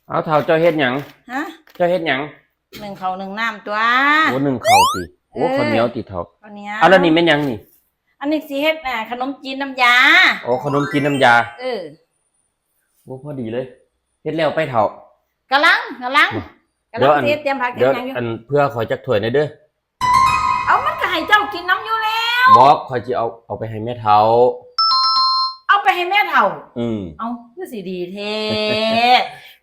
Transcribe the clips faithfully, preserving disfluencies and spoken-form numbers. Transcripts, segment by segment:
เอาเฒ่า เจ้าเฮ็ดหยัง ฮะ เจ้าเฮ็ดหยัง นึ่งข้าวนึ่งน้ำตั๊ว โอ้ นึ่งข้าวติ โอ้ เออ ข้าวเหนียวติเฒ่า ข้าวเหนียว เอาแล้วนี่แม่นหยังนี่ อันนี้สิเฮ็ด อ่า ขนมจีนน้ำยา โอ้ ขนมจีนน้ำยา เออ โอ้ พอดีเลย เฮ็ดแล้วไปเฒ่า กำลัง กำลัง บ่ กำลัง เดี๋ยวอัน สิเฮ็ดเตรียมผัก เดี๋ยว เตรียมหยังอยู่ อันเผื่อข้อยจักถ้วยแหน่เด้อ เอามันก็ให้เจ้ากินน้ำอยู่แล้ว บ่ ข้อยสิเอา เอาไปให้แม่เฒ่า เอาไปให้แม่เฒ่า อืม เอา คือสิดีแท้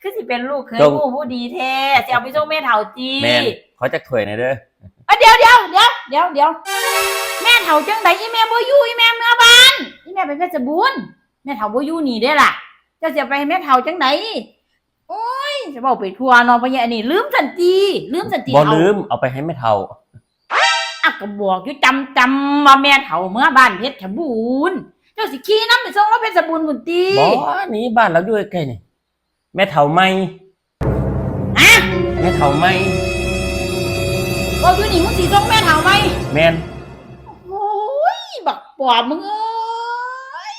คือสิเป็นลูกเขย จง ผู้ผู้ดีแท้ สิเอาไปส่งแม่เฒ่าติ แม่น ขอจักถ้วยแหน่เด้อ อ่ะ เดี๋ยว เดี๋ยว เดี๋ยว เดี๋ยว เดี๋ยว แม่เฒ่าจังใด๋ อีแม่บ่อยู่ อีแม่เมือบ้าน อีแม่ไปเพชรบูรณ์ แม่เฒ่าบ่อยู่นี่เด้ล่ะ เจ้าสิเอาไปให้แม่เฒ่าจังใด๋ โอ้ย จะเว้าไปทั่วเนาะ พ่อใหญ่อันนี้ ลืมซั่นติ ลืมซั่นติ บ่ เอา ลืม เอาไปให้แม่เฒ่า อ่ะ ก็บอกอยู่จำๆ ว่าแม่เฒ่าเมือบ้านเพชรบูรณ์ เจ้าสิขี่นำไปส่งลาวเพชรบูรณ์พุ้นติ บ่ นี่บ้านลาวอยู่ใกล้ๆ นี่ แม่เฒ่าใหม่ ฮะ แม่เฒ่าใหม่ เว้าอยู่นี่ มึงสิส่งแม่เฒ่าใหม่ แม่น โอ้ย บักปอบมึงเอ้ย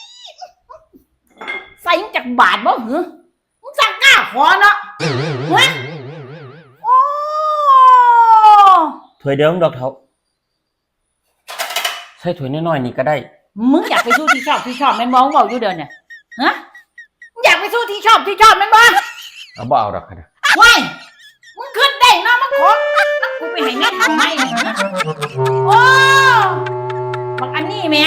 ใส่มึงจักบาทบ่หือ มึงสั่งกล้าขอเนาะ ฮะ โอ้ ถ้วยเดียวดอกเฒ่า ใส่ถ้วยน้อยๆ นี่ก็ได้ มึงอยากไปสู่ที่ชอบที่ชอบแม่นบ่ มึงเว้าอยู่เดี๋ยวเนี่ย ฮะ มึงอยากไปสู่ที่ชอบที่ชอบแม่นบ่ เอา บ่เอาดอกนะ ว้าย มึงคิดได้เนาะ มาขอ กูไปให้แม่เฒ่าใหม่นี่ ฮะ โอ้ บักอันนี้แหม